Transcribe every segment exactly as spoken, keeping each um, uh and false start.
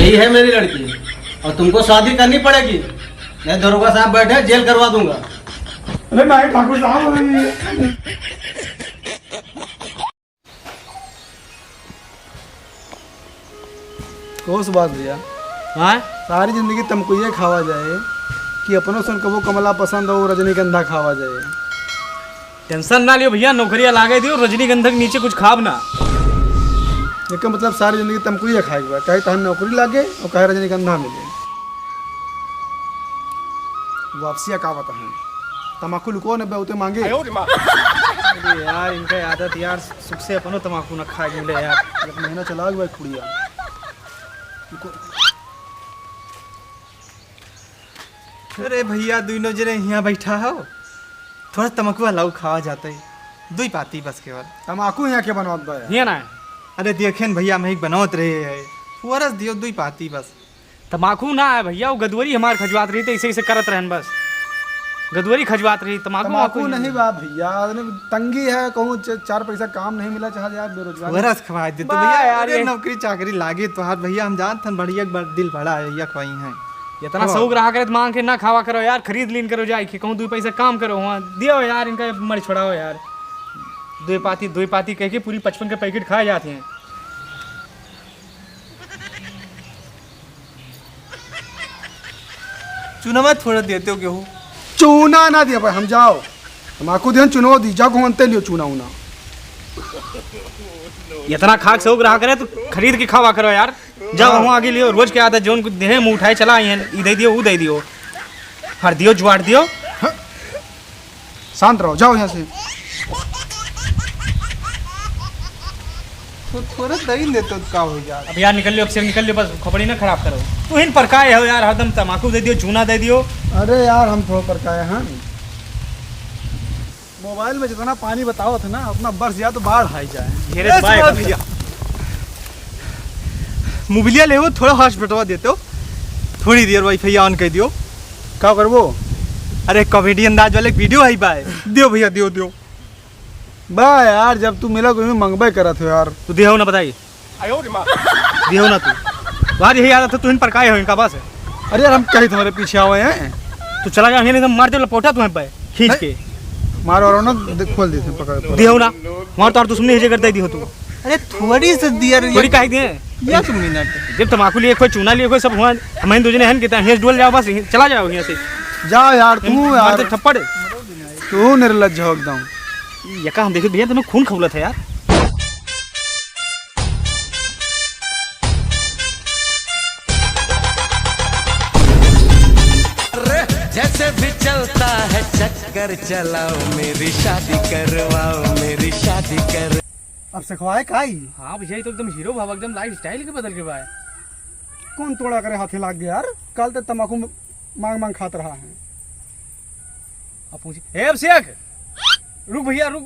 ये है मेरी लड़की और तुमको शादी करनी पड़ेगी, नहीं दरोगा साहब बैठे, जेल करवा दूंगा। अरे नहीं ठाकुर साहब, अभी कौन सी बात भैया? हाँ? सारी जिंदगी तमकुइये खावा जाए कि अपनों सन कबो कमला पसंद हो, रजनीगंधा खावा जाए। टेंशन ना लियो भैया, नौकरिया लागे दियो, रजनीगंधा के नीचे कुछ खाब ना। एकर मतलब सारी जिंदगी तमकुइये खाए के बा, काहे तहन नौकरी लागे और काहे रजनीगंधा मिले। वापसिया का बता है, तमाकू लुको ने बहुते मांगे। अरे यार, इनका आदत यार, सुख से अपनो तमाकू न खाए मिले यार। एक महीना चला गया खुड़िया। अरे भैया, दुइनो जने हियाँ बैठा हो, थोड़ा तमकुआ लाऊ खावा जाते, दुई पाती बस केवल। तमाकू हियाँ के बनवत बा? हियाँ ना। अरे देखेन भैया, हम ही बनवत रहे है, थोड़ा दियो दुई पाती बस। तमाकू ना है भैया, वो गदवरी हमार खजवात रही, तो ऐसे ऐसे करत रहन बस। गदवरी खजवात रही, तमाकू तमाकू वाकू नहीं नहीं। बा भैया, अरे तंगी है, कहूँ च-, चार पैसा काम नहीं मिला, चाहे यार बेरोजगार। वरस खवाए दे तो बा भैया, यार, अरे ये नौकरी चाकरी लागे तो हाथ भैया, हम जानत हन बढ़िया एक बार दिल बड़ा है, भैया खवाई हैं। इतना हाँ। शौक रहा करे तो मांग के ना खावा करो यार, खरीद लीन करो जाए के, कहूँ दो पैसा काम करो, वहाँ दियो यार, इनका मर छोड़ाओ यार। दो पाती, दो पाती कह के पूरी पचपन के पैकेट खा जाते हैं। चूना मत थोड़ा देते हो गेहूँ। चूना ना दिया भाई, हम जाओ। तमाकू दिहन, चूनो दी, जा घूमते लियो चूना उना। इतना खाक से उग रहा करे तो खरीद के खावा करो यार। जाओ हाँ। वहाँ आगे लियो, रोज के आदत जोन कुछ देहे मुँह उठाए चला आई हैं, ई दे दियो, ऊ दे दियो, हर दियो, जुआर दियो। हाँ। शांत रहो, जाओ यहाँ से। तो थोड़ा दही ले तो का हो जाए? अब यार निकल लियो, अक्षर निकल लियो, बस खोपड़ी ना खराब करो। तू हिन पर काय हो यार, हरदम तमाकू दे दियो, चूना दे दियो। अरे यार, हम थोड़ा पर काय हैं। मोबाइल में जितना पानी बताओ था ना, उतना बरस जाए तो बाढ़ आई जाए। घेरे ए, से बाय सुभाष कर। भैया, मोबाइलिया ले वो थोड़ा hotspot देते हो, थोड़ी देर वाईफाई on कर दियो। का करबो? अरे कॉमेडी अंदाज वाले वीडियो है बाय, दियो भैया, दियो, दियो। बा यार, जब तू मिला कोई में मंगबे करत हो यार। तू दियो ना बताई। दियो ना तू। बाहर यही आदत है, तू इन पर काहे हो इनका पास है? अरे यार, हम कहीं तुम्हारे पीछे आवे हैं। तू चला जा, नहीं तो मार दे लपोटा तुम्हें पे खींच के। मारो और ना दे-, खोल दे, पकड़, पकड़। दियो ना। हमार तो और दुश्मनी है, जे कर दे दियो तू। अरे थोड़ी सी दिया रे। थोड़ी काहे दिए? या तुम मिनट। जब तमाकू लिए कोई, चूना लिए कोई, सब हुआ, हम हिंदू जने हैं, कितना हेस डोल जाओ बस, चला जाओ यहाँ से। जाओ यार, तू मार यार। दे थप्पड़। तू निर्लज्ज हो एकदम। ये का हम देखे भैया, तुम्हें खून खौलत है यार। जैसे भी चलता है चक्कर चलाओ, मेरी शादी करवाओ, मेरी शादी कर। अब सिखवाए काई? हाँ भैया, ये तो एकदम हीरो भाव, एकदम लाइफस्टाइल के बदल के बा। कौन तोड़ा करे हाथे लाग गया यार? कल तो तमाकू मांग मांग खात रहा है। अब पूछी, ए अभिषेक, रुक भैया, रुक।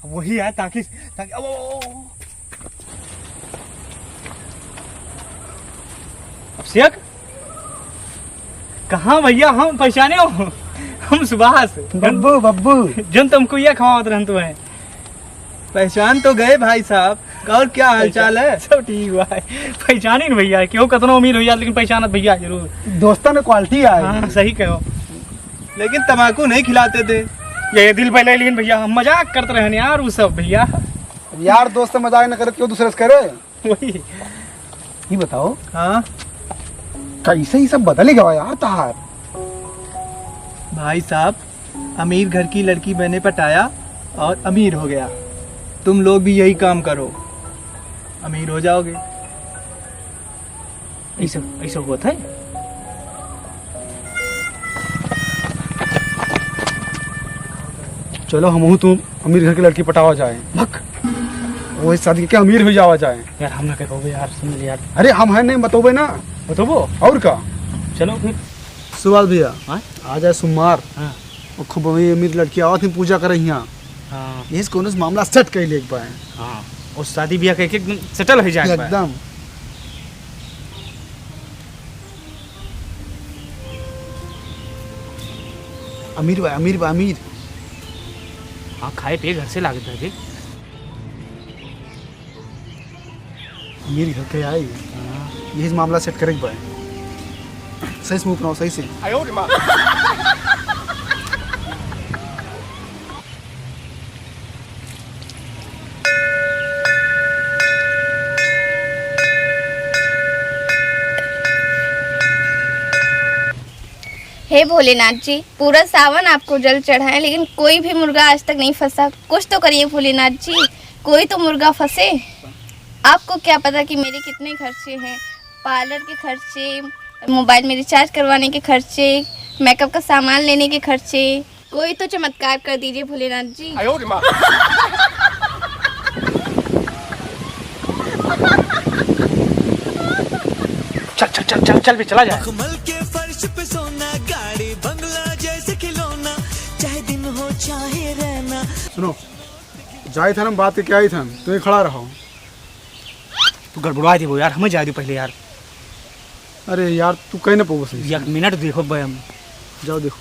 अब वही है, ताकि, ताकि, ओ, ओ, ओ, ओ। अभिषेक, कहाँ भैया, हम पहचाने हो? हम सुभाष। बब्बू, बब्बू। जौन तमकुइया खवावत रहन तुम्हें। पहचान तो गए भाई साहब, और क्या हाल चाल है? सब ठीक बा। पहचानी न भैया, केहू कतनो अमीर हो जात, लेकिन पहचानत भैया जरूर। दोस्तन में क्वालिटी आए। हाँ, सही कहो। लेकिन तमाकू नहीं खिलाते थे। ये दिल पे ले लीन भैया, हम मजाक करत रहन यार, वो सब भैया। यार दोस्त से मजाक न करे, क्यों दूसरे से करे? वही। ये बताओ। हाँ? कैसे ये सब बदल गया यार तहार? भाई साहब, अमीर घर की लड़की मैंने पटाया और अमीर हो गया। तुम लोग भी यही काम करो, अमीर हो जाओगे। ऐसा, ऐसा होत है? चलो, हमहू तुम अमीर घर की लड़की पटावा जाए। भक। वही शादी के अमीर हो जावा जाए। यार, हम ना कह पाओगे यार, सुन ले यार। अरे, हम हैं नहीं, बतोबे ना। बतोबो? और का? चलो फिर। सुभाष भैया, हाँ? आ जाए सोमवार। हाँ। और खूब वही अमीर लड़की आवत ही पूजा करे हियाँ। हाँ। यही से कोनो से मामला सेट कर ले एक बार। हाँ। और शादी ब्याह कह के एकदम सेटल हो जाए एक बार। एकदम। अमीर बा, अमीर बा, अमीर। हाँ, खाए पिए घर से लागत है जी। अमीर घर के आई। हाँ। यही मामला सेट करे के बा। सही से मुंह बनाओ, सही से। हे भोलेनाथ जी, पूरा सावन आपको जल चढ़ाए, लेकिन कोई भी मुर्गा आज तक नहीं फंसा। कुछ तो करिए भोलेनाथ जी, कोई तो मुर्गा फंसे। आपको क्या पता कि मेरे कितने खर्चे हैं, पार्लर के खर्चे, मोबाइल में रिचार्ज करवाने के खर्चे, मेकअप का सामान लेने के खर्चे। कोई तो चमत्कार कर दीजिए भोलेनाथ जी। चल चल चल चल चल भी चला जाए। मखमल के फर्श पे सोना, गाड़ी बंगला जैसे खिलौना, चाहे दिन हो चाहे रहना। सुनो, जाइत हन, हम बात के क्या आई थन, तू ही खड़ा रहो। तू गड़बड़वा देबो यार, हमें जाए दो पहले यार। अरे यार, तू कहीं ना पबो सही से। एक मिनट देखो बे हम। जाओ देखो।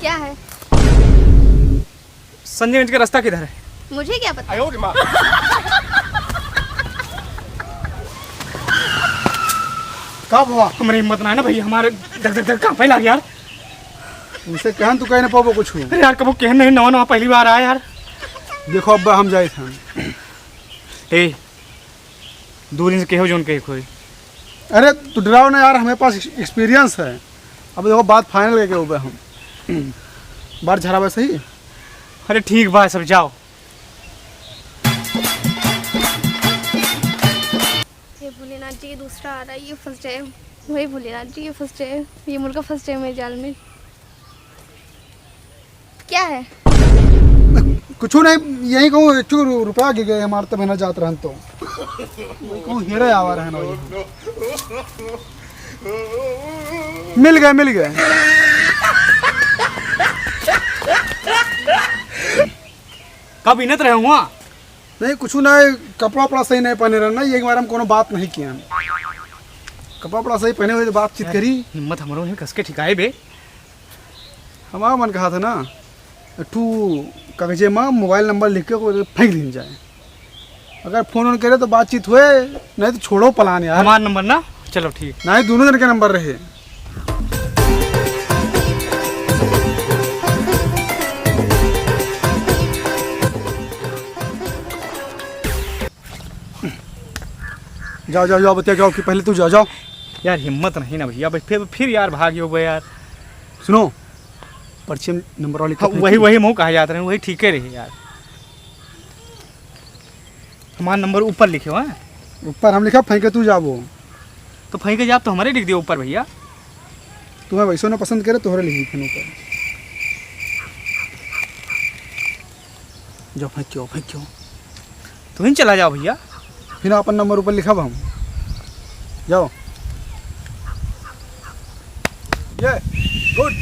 क्या है? संजयगंज का रास्ता किधर है? मुझे क्या पता। का भवा? हमारी हिम्मत ना है ना भाई, हमारे धक धक धक कांपे लाग यार। उनसे कहन तू कहीं ना पबो कुछ। अरे यार, कबो कहन नहीं, नवा नवा पहली बार आया यार। देखो, अब हम जाइत हन। ए, दूर से केहो जोन कहे कोई। अरे तू डराओ ना यार, हमारे पास एक्सपीरियंस है। अब देखो, बात फाइनल करके उबे हम। बात झरावे सही। अरे ठीक बा, सब जाओ। हे भोलेनाथ जी, ये दूसरा आ रहा है, ये फंस जाए। वही भोलेनाथ जी, ये फंस जाए, ये मुर्गा फंस जाए मेरे जाल में। क्या है? कुछ नहीं, यही कहूँ, एक ठो रु-, रुपया गिर गए हमारे, तब है ना जात रहन तो। वही कहूँ, हेरे आवा रहन वही। मिल गए, मिल गए। कब इनत रहे हुआ? नहीं, कुछ नहीं, कपड़ा उपड़ा सही नहीं पहने रहना, ये बारे में कोनो बात नहीं किया। कपड़ा उपड़ा सही पहने हुए तो बातचीत करी। हिम्मत हमरो नहीं, कस के ठिकाए बे। हमारा मन कहा था ना, तू कागजे में मोबाइल नंबर लिख के कोई फेंक दिन जाए। अगर फोन वोन करे तो बातचीत हुए, नहीं तो छोड़ो प्लान यार। हमार नंबर ना, चलो ठीक। नहीं, दोनों जन के नंबर रहे। जाओ, जाओ, जाओ, बतिया जाओ कि पहले तू जा, जाओ। यार हिम्मत नहीं ना भैया, भाई फिर, फिर यार भाग यो बे यार। सुनो, पर्ची में नंबर वाली हाँ, कप वही, थी। वही मुँह कहा जात रहे, वही ठीक है रही यार। हमार नंबर ऊपर लिखे हुआ है। ऊपर हम लिखा, फेंके तू जाबो। तो फेंके जाब तो हमारे लिख दियो ऊपर भैया। तुम्हें वैसो ना पसंद करे, तोहरे लिखी फेन ऊपर। जाओ फेंक क्यों, फेंक क्यों। तुम ही चला जाओ भैया। फिर अपन नंबर ऊपर लिखब हम। जाओ। ये, गुड।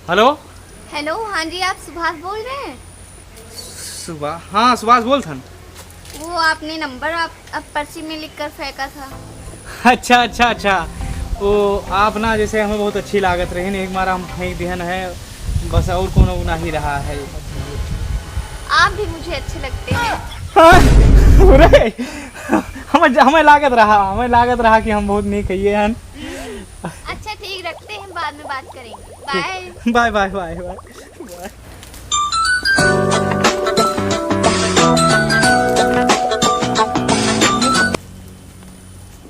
हेलो। हेलो, हाँ जी, आप सुभाष बोल रहे हैं? सुभाष, हाँ सुभाष बोल थन। वो आपने नंबर आप अब पर्ची में लिख कर फेंका था। अच्छा अच्छा अच्छा। वो आप ना जैसे हमें बहुत अच्छी लागत रही, एक बार हम फेंक दिहन है, बस और कोनो नहीं रहा है। आप भी मुझे अच्छे लगते हैं। अरे, हमें हमें लागत रहा, हमें लागत रहा कि हम बहुत नीक हइये हन। अच्छा ठीक, रखते हैं, बाद में बात करेंगे। Bye. Bye bye bye bye.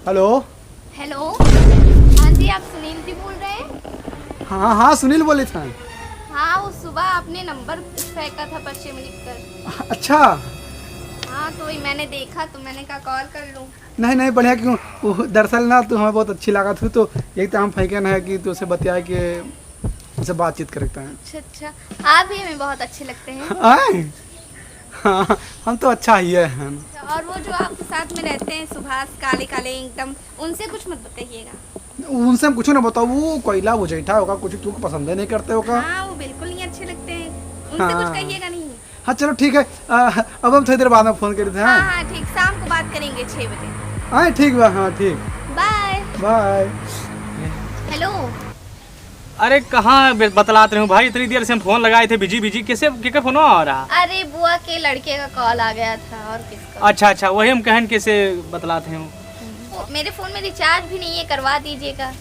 Hello. Hello, हाँ जी, आप सुनील जी बोल रहे हैं? हाँ हाँ, सुनील बोले था। हाँ, वो सुबह आपने नंबर फेंका था पर्चे में लिखकर। अच्छा। हाँ, तो वही मैंने देखा तो मैंने कहा कॉल कर लूँ। नहीं नहीं, बढ़िया। क्यों, वो दरअसल ना तू हमें बहुत अच्छी लगा थी, तो यही तो हम फेंके ना है कि तुझसे बतिया के, तुझसे बातचीत करता है। अच्छा अच्छा, आप भी हमें बहुत अच्छे लगते हैं। आए? हाँ, हम तो अच्छा ही है। और वो जो आपके साथ में रहते हैं सुभाष, काले काले एकदम, उनसे कुछ मत बताइएगा। उनसे हम कुछ ना बताओ, वो कोयला, वो जैठा होगा, कुछ तुमको पसंद ही नहीं करते होगा। हाँ, वो बिल्कुल नहीं अच्छे लगते हैं, उनसे कुछ हाँ। कहिएगा नहीं। हाँ, चलो ठीक है, अ, अब हम थोड़ी देर बाद में फोन करते हैं, हाँ, हाँ? हाँ, ठीक, शाम को बात करेंगे छः बजे। हाँ, ठीक बा, हाँ, ठीक। बाय। बाय। हेलो। अरे, कहाँ बे-, बतलात रहे हो भाई, इतनी देर से हम फोन लगाए थे, बिजी, बिजी, कैसे, केकर फोन आ रहा? अरे, बुआ के लड़के का कॉल आ गया था, और किसका? अच्छा, अच्छा, वही हम कहन, कैसे बतलात रहे हो? वो, मेरे फोन में रिचार्ज भी नहीं है, करवा दीजिएगा।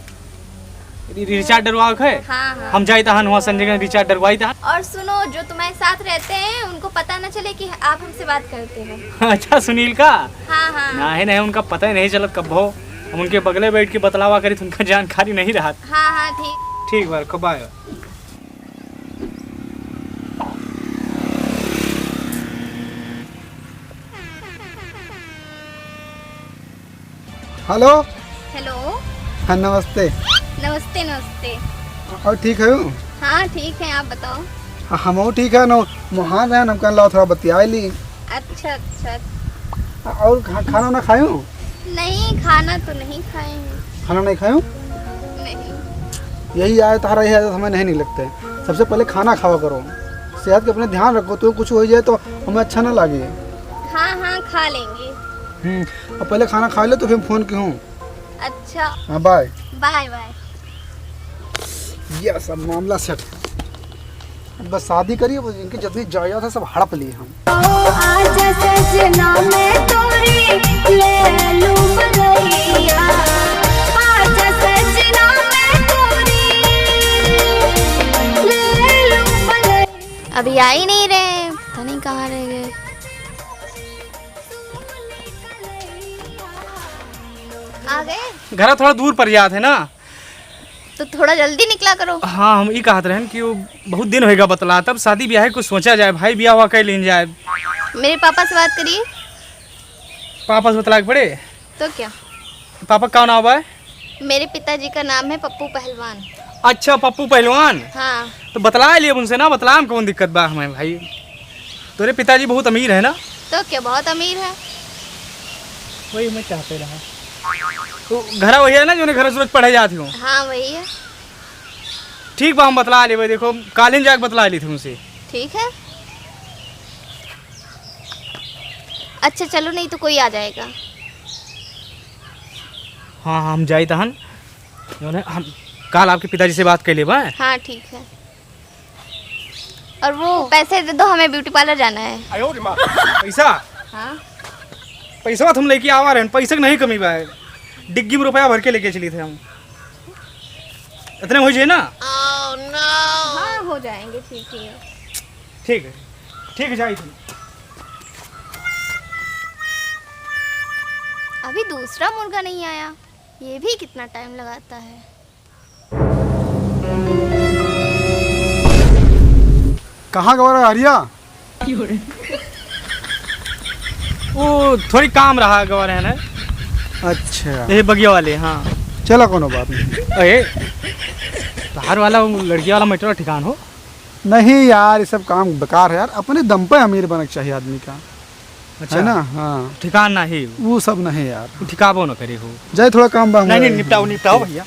रि-, रिचार्ज डरवाओ है? हाँ, हाँ। हम जाइत हन वहाँ संजय गंज रिचार्ज डरवाइत हन। और सुनो, जो तुम्हारे साथ रहते हैं, उनको पता न चले कि आप हमसे बात करते हो। अच्छा, सुनील का? हाँ, हाँ। नहीं, नहीं, उनका पता ही नहीं चलत कब हो। हम उनके बगले बैठ के बतलावा करी, तो उनका जानकारी नहीं रहत। हाँ, हाँ, ठीक। ठीक बा, रखो, बाय। हेलो। हेलो। हाँ, नमस्ते। नमस्ते, नमस्ते। और ठीक है? हाँ, ठीक है, आप बताओ। हाँ, हमहू ठीक है न, मोहान रहे, हम कहन लाओ थोड़ा बतिया ली। अच्छा, अच्छा। और खा-, खाना वाना खायो? नहीं, खाना तो नहीं खाए हैं। खाना नहीं खायो? नहीं। यही आए, तारा यही आदत हमें नहीं, नहीं लगते। सबसे पहले खाना खावा करो, सेहत के अपने ध्यान रखो, तो कुछ हो जाए तो हमें अच्छा ना लगे। हाँ, हाँ, खा लेंगे। हम्म, अब पहले खाना खा लो तो फिर फोन की हूँ। अच्छा। हाँ, बाय। Bye, bye. ये सब मामला सेट। बस शादी करिए, बस इनकी जितनी जायदाद है सब हड़प लिए हम। ओ, आज सजना मैं तोरी ले लूं बलैया, आज सजना मैं तोरी ले लूं बलैया। अभी आ ही नहीं रहे, पता नहीं कहाँ रह गए। आ गए? घर थोड़ा दूर पड़ जात है ना। तो थोड़ा जल्दी निकला करो। हाँ, हम ई कहत रहन कि वो बहुत दिन होएगा बतला, तब शादी ब्याह कुछ सोचा जाए, भाई ब्याह हुआ कह लीन जाए। मेरे पापा से बात करिए। पापा से बतला के पड़े? तो क्या? पापा का नाम है? मेरे पिताजी का नाम है पप्पू पहलवान। अच्छा, पप्पू पहलवान? हाँ। तो बतला लिए उनसे ना, बतला में कौन दिक्कत बा हमें भाई? तोरे पिताजी बहुत अमीर है ना? तो क्या, बहुत अमीर है। वही मैं चाहते रहा। तो घरा वही है ना, जो घर से रोज पढ़े जाती हूँ? हाँ, वही है। ठीक बा, हम बतला लेबे। देखो, कालिन जाके बतला ली थी उनसे। ठीक है। अच्छा, चलो, नहीं तो कोई आ जाएगा। हाँ, हाँ, हम जाई तहन। जो है, हम काल आपके पिताजी से बात कर लेबे। हाँ, ठीक है। और वो पैसे दे दो, हमें ब्यूटी पार्लर जाना है। पैसा? हाँ। पैसा तो हम लेके आवा रहे हैं, पैसे की नहीं कमी बा है। डिग्गी में रुपया भर के लेके चली थे हम। इतने हो जाए ना? हाँ, हो जाएंगे, ठीक ही है। ठीक है, ठीक है, जाई तुम। अभी दूसरा मुर्गा नहीं आया, ये भी कितना टाइम लगाता है। कहाँ गवा रहा हरिया? वो थोड़ी काम रहा गवा रहे ना। अच्छा। ये बगिया वाले, हाँ। चला, कोनो बात नहीं। अरे, बाहर वाला वो लड़की वाला मैटर ठिकान हो? नहीं यार, ये सब काम बेकार है यार। अपने दम पे अमीर बनक चाहिए आदमी का। अच्छा। है ना? हाँ। ठिकान नहीं। वो सब नहीं यार। ठिकाबो न करे हो। जाए, थोड़ा काम बा नहीं, हमारे। नहीं, निपटाओ, निपटाओ भैया।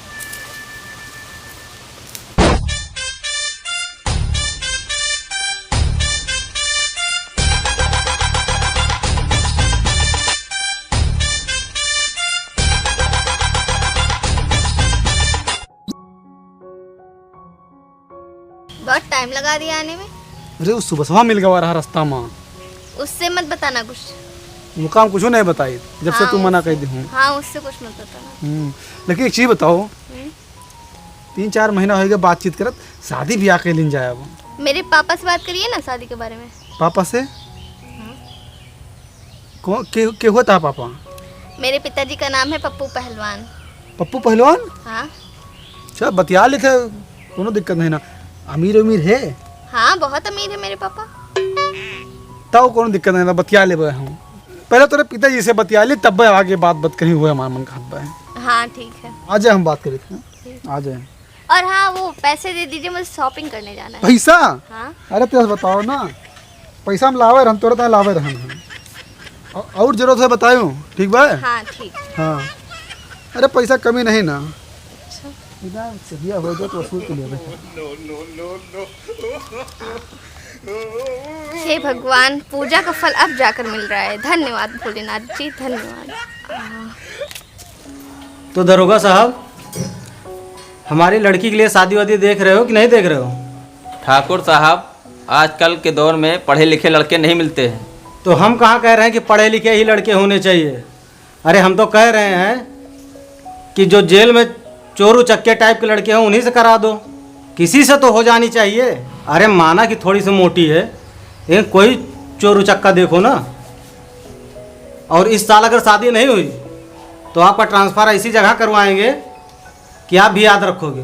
बहुत टाइम लगा दिया आने में। अरे, वो सुबह सुबह मिल गवा रहा रास्ता में। उससे मत बताना कुछ। वो काम कुछ नहीं बताई, जब से हाँ, तू मना उससे, कर दी हूँ। हाँ, उससे कुछ मत बताना। हम्म, लेकिन एक चीज बताओ, हम्म? तीन चार महीना हो गया बातचीत करत, शादी ब्याह के लिए जाए अब। मेरे पापा से बात करिए ना शादी के बारे में। पापा से? हम्म। कौन, के, के हुआ था पापा? मेरे पिताजी का नाम है पप्पू पहलवान। पप्पू पहलवान? हाँ। अच्छा, बतिया लेते, कोनो दिक्कत नहीं ना। अमीर अमीर है? हाँ, बहुत अमीर है मेरे पापा। तब कोनो दिक्कत नहीं ना, बतिया लेबे हम। पहले तोरे पिताजी से बतिया ले, तब आगे बात बात कहीं हुए हमारे मन का हाथ बा। हाँ, ठीक है। आ जाए, हम बात करी थे। ठीक। आ जाए। और हाँ, वो पैसे दे दीजिए, मुझे शॉपिंग करने जाना है। पैसा? हाँ। अरे, तो बताओ ना, पैसा हम लावे रहन, तोरे ताईं लावे रहन हम। औ-, और जरूरत है बतायो, ठीक बा? हाँ, ठीक। हाँ। अरे, पैसा कमी नहीं ना। इधर से बिया हो जाए तो वसूल के लिए बैठा। हे भगवान, पूजा का फल अब जाकर मिल रहा है। धन्यवाद भोलेनाथ जी, धन्यवाद। तो दरोगा साहब, हमारी लड़की के लिए शादी वादी देख रहे हो कि नहीं देख रहे हो? ठाकुर साहब, आजकल के दौर में पढ़े लिखे लड़के नहीं मिलते हैं। तो हम कहाँ कह रहे हैं कि पढ़े लिखे ही लड़के होने चाहिए? अरे, हम तो कह रहे हैं कि जो जेल में चोर उचक्के टाइप के लड़के हैं, उन्हीं से करा दो, किसी से तो हो जानी चाहिए। अरे, माना कि थोड़ी सी मोटी है, लेकिन कोई चोर उचक्का देखो ना। और इस साल अगर शादी नहीं हुई तो आपका ट्रांसफर ऐसी जगह करवाएंगे कि आप भी याद रखोगे।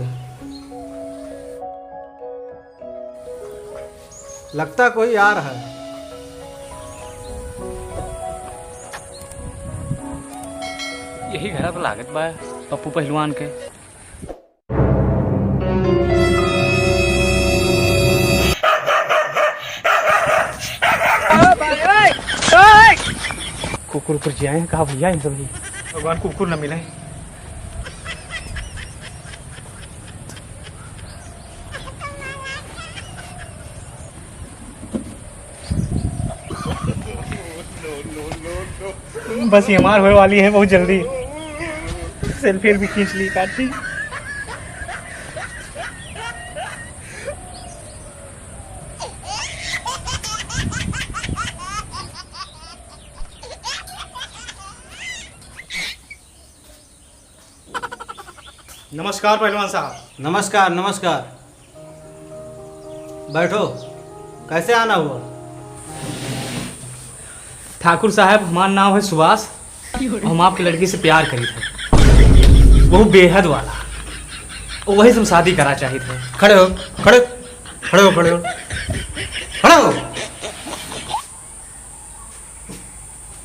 लगता कोई आ रहा है। यही घर पर लागत बा पप्पू पहलवान के। कुकुर उकुर जियाए हैं का भैया इन सभी? भगवान कुकुर न मिले। बस ये मार होए वाली है बहुत जल्दी। सेल्फी भी खींच ली काटी। नमस्कार पहलवान साहब। नमस्कार, नमस्कार। बैठो, कैसे आना हुआ? ठाकुर साहब, हमार नाम है सुभाष। हम आपके लड़की से प्यार करी थे, वो बेहद वाला, वही से हम शादी करा चाहित है। खड़े हो, खड़े, खड़े हो, खड़े हो, खड़े हो।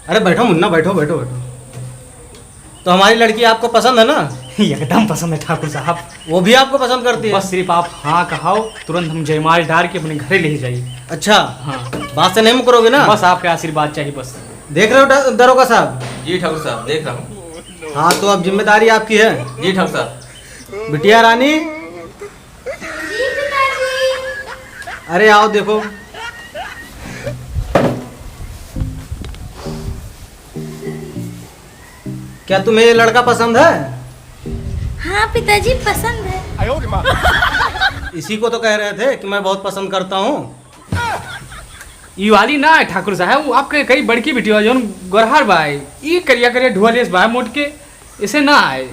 अरे बैठो मुन्ना, बैठो, बैठो, बैठो। तो हमारी लड़की आपको पसंद है ना? एकदम पसंद है ठाकुर साहब। वो भी आपको पसंद करती है? बस सिर्फ आप हाँ कहाओ, तुरंत हम जयमाल डार के अपने घरे ले जाइए। अच्छा। हाँ। बात से नहीं मुकरोगे ना? बस आपका आशीर्वाद चाहिए बस। देख रहे हो ड-, दरोगा साहब? जी ठाकुर साहब, देख रहा हूँ। हाँ, तो अब जिम्मेदारी आपकी है। जी ठाकुर साहब। बिटिया रानी, जी पिताजी। अरे आओ देखो, क्या तुम्हें ये लड़का पसंद है? हाँ पिताजी, पसंद है। इसी को तो कह रहे थे कि मैं बहुत पसंद करता हूँ। ई वाली ना है ठाकुर साहब, वो आपके कई बड़की बिटिया जौन गोरहार बा है, ई करिया करिया ढुआ लेस बा मोट के, इसे ना आए।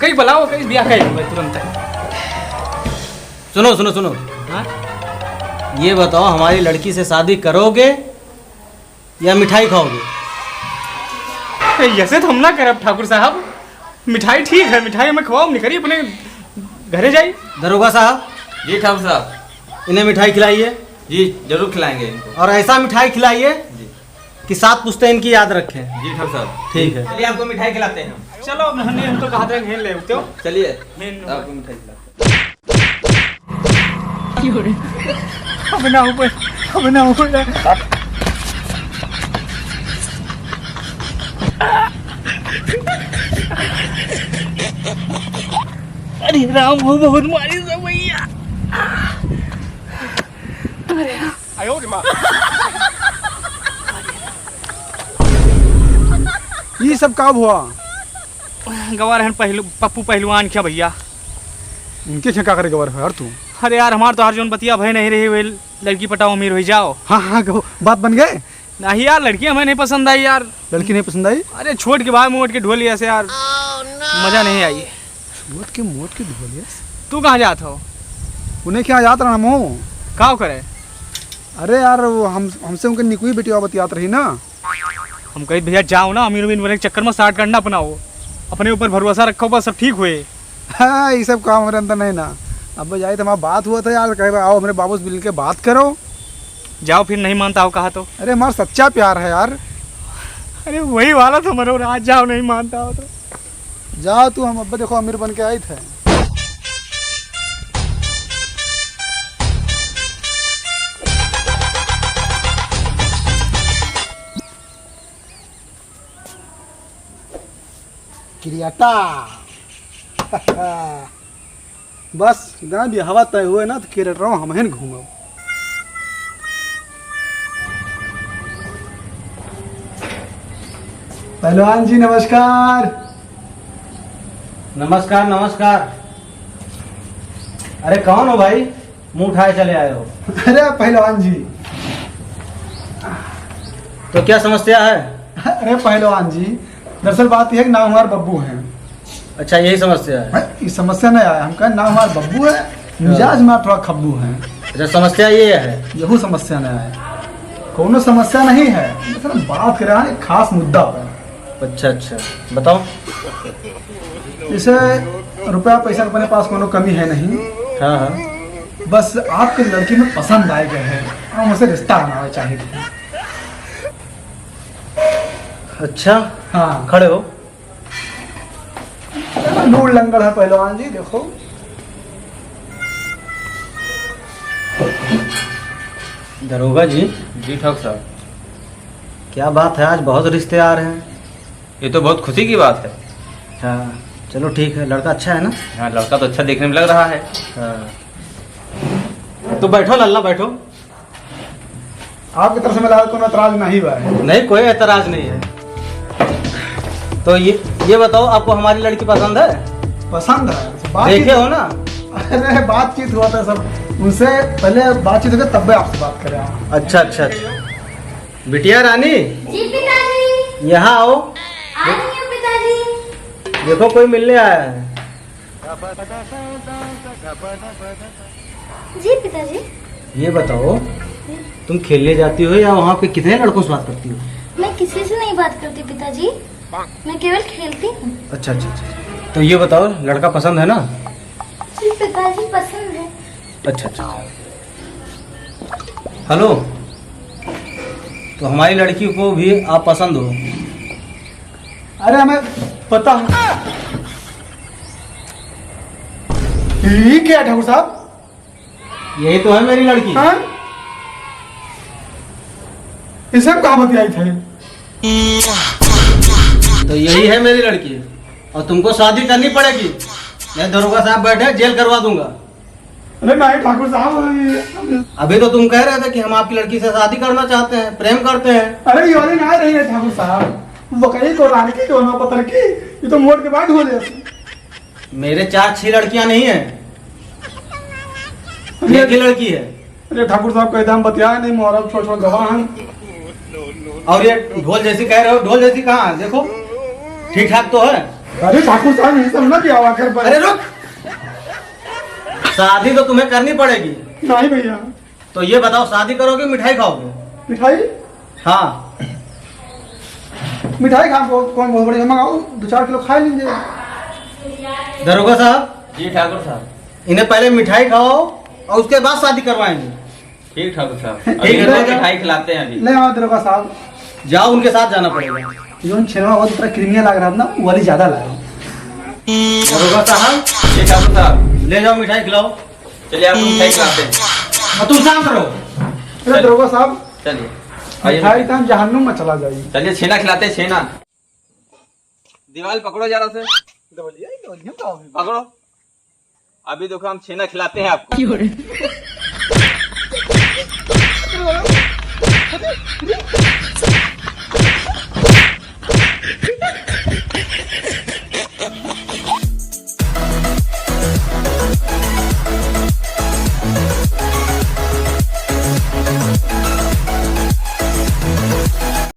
कई बुलाओ, कई बियाह कर लूँगा तुरंत। सुनो, सुनो, सुनो। हाँ? ये बताओ, हमारी लड़की से शादी करोगे या मिठाई खाओगे? ऐसे तो हम ना करब ठाकुर साहब। मिठाई ठीक है, मिठाई हमें खवाओ, हम निकली अपने घरे जाई। दरोगा साहब। जी ठाकुर साहब। इन्हें मिठाई खिलाइए। जी, जरूर खिलाएंगे इनको। और ऐसा मिठाई खिलाइए जी। कि सात पुश्ते इनकी याद रखें। जी ठाकुर साहब। ठीक है। चलिए, आपको मिठाई खिलाते हैं हम। चलो, अब हमने, हम तो कहा था, हेन ले उठो। चलिए, हेन आपको मिठाई खिलाते हैं। अब ना ऊपर, अब ना ऊपर। अरे राम हो, बहुत मारी सब भैया। अरे। ई सब का हुआ? गवार हन पहलू, पप्पू पहलवान क्या भैया? उनके क्या करे गवार है यार तू? अरे यार, हमार तो हर जोन बतिया भय नहीं रही, वे लड़की पटाओ, अमीर हो जाओ। हाँ, हाँ, कहो, बात बन गए? नहीं यार, लड़की हमें नहीं पसंद आई यार। लड़की नहीं पसंद आई? अरे छोट के भाई मोट के ढोलिया से यार, मजा नहीं आई। छोट के मोट के ढोलिया से? तू कहाँ जात हो? उन्हें क्या जात रहा मो? का करे? अरे यार, वो हम, हमसे उनके निकुई बेटिया बतियात रही ना। हम कही भैया जाओ ना, अमीर अमीर बने के चक्कर में साठ करना अपना हो, अपने ऊपर भरोसा रखो, बस सब ठीक हुए। हाँ, ये सब काम हमारे अंदर नहीं ना। अब जाए तो हमारा बात हुआ था यार, कहे आओ हमारे बाबू से मिल के बात करो। जाओ फिर, नहीं मानता हो कहा तो। अरे हमारा सच्चा प्यार है यार। अरे वही वाला तो मरो राज, जाओ नहीं मानता हो तो। जाओ तू, हम अब देखो अमीर बन के आई थे। क्रियाटा। बस, इतना भी हवा तय हुए ना, तो केरल रहो, हम हैं घूमो। पहलवान जी, नमस्कार। नमस्कार, नमस्कार। अरे, कौन हो भाई, मुंह उठाए चले आए हो? अरे पहलवान जी। तो क्या समस्या है? अरे पहलवान जी, दरअसल बात यह है कि नाम हमारा बब्बू है। अच्छा, यही समस्या है? भाई, ये समस्या नहीं आया, हम कहें नाम हमारा बब्बू है, हाँ। मिजाज हमारा थोड़ा खब्बू है। अच्छा, समस्या ये है? यहू समस्या नहीं आया, कोनो समस्या नहीं है, बस हम बात कर रहे हैं एक खास मुद्दा पर। अच्छा, अच्छा, बताओ। जैसे रुपया पैसा के अपने पास कोनो कमी है नहीं। हाँ, हाँ। बस आपके लड़की में पसंद आए गए हैं, हम उसे रिश्ता बनाना चाहते हैं। अच्छा। हाँ। खड़े हो। लूड़ लंगड़ है पहलवान जी, देखो। दरोगा जी। जी ठाकुर साहब। क्या बात है, आज बहुत रिश्ते आ रहे हैं। ये तो बहुत खुशी की बात है। हाँ, चलो ठीक है, लड़का अच्छा है ना? हाँ, लड़का तो अच्छा देखने में लग रहा है। हाँ। तो बैठो लल्ला, बैठो। आपकी तरफ से मिला कोई एतराज नहीं बा। नहीं, कोई एतराज नहीं है। तो ये, ये बताओ, आपको हमारी लड़की पसंद है? पसंद है। बातचीत देखे हो ना? अरे, बातचीत हुआ था सब, उनसे पहले बातचीत होकर तब मैं आपसे बात करें। अच्छा, अच्छा, अच्छा। बिटिया रानी, जी पिताजी। यहाँ आओ। आ रही हूँ पिताजी। देखो, कोई मिलने आया है। जी पिताजी। ये बताओ, तुम खेलने जाती हो या वहाँ पे कितने लड़कों से बात करती हो? मैं किसी से नहीं बात करती पिताजी, मैं केवल खेलती हूँ। अच्छा, अच्छा, अच्छा। तो ये बताओ, लड़का पसंद है ना? जी पिताजी, पसंद है। अच्छा, अच्छा। हेलो, तो हमारी लड़की को भी आप पसंद हो? अरे, हमें पता है। ये क्या है ठाकुर साहब? यही तो है मेरी लड़की। हाँ? इसे हम कहाँ बतियाई थे? तो यही है मेरी लड़की, और तुमको शादी करनी पड़ेगी, नहीं दरोगा साहब बैठे जेल करवा दूंगा। अरे नहीं ठाकुर साहब, अभी तो तुम कह रहे थे कि हम आपकी लड़की से शादी करना चाहते हैं, प्रेम करते हैं। अरे ये वाली ना रही है ठाकुर साहब, वो कहीं को रानी की दोनों पत्थर की, ये तो मोड़ के बाद हो जाए। मेरे चार छह लड़कियां नहीं है, अरे एक ही लड़की है। अरे ठाकुर साहब, कह दे हम बतियाए नहीं, मोहरा छोट छोट गवाह हैं। और ये ढोल जैसी कह रहे हो, ढोल जैसी कहाँ है? देखो, ठीक ठाक तो है। अरे ठाकुर साहब, ये सब ना किया हुआ घर पर। अरे रुक, शादी तो तुम्हें करनी पड़ेगी। नहीं भैया। तो ये बताओ, शादी करोगे, मिठाई खाओगे? मिठाई? हाँ। मिठाई खा को-, कौन बहुत बढ़िया, मंगाओ, दो चार किलो खा लीजिए। दरोगा साहब। जी ठाकुर साहब। इन्हें पहले मिठाई खाओ और उसके बाद शादी करवाएंगे। ठीक ठाकुर साहब, ठीक अभी है, इनको ले जाओ। मिठाई खिलाते हैं अभी। ले आओ दरोगा साहब। जाओ, उनके साथ जाना पड़ेगा। जो छेनवा बहुत तरह क्रीमिया लग रहा था ना, वो वाली ज्यादा लग रहा। दरोगा साहब। जी ठाकुर साहब। ले जाओ, मिठाई खिलाओ। चलिए, आपको मिठाई खिलाते हैं। और तुम शांत रहो। अरे दरोगा साहब, चलिए, आइए। मिठाई तो हम जहन्नुम में चला जाइए। चलिए, छेना खिलाते हैं, छेना। दीवाल पकड़ो जरा से। दबलिया, दबलिया, दबलिया। पकड़ो। अभी देखो, हम छेना खिलाते हैं आपको। क्यों रे?